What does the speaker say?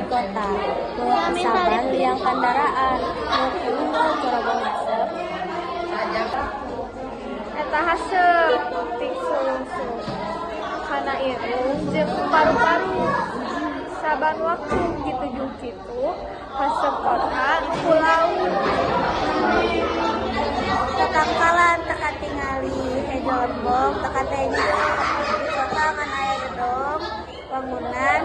Kota. Leuweung saban liang kandaraan. Nu keunggal corobong haseup. Eta haseup tingsung kana irung jeung paru-paru. Saban waktu kitu jeung kitu haseup kota ku laut. Tatangkalan teu katingali, hejo lembong teu katenya. Di kota ngan aya gedong, wangunan.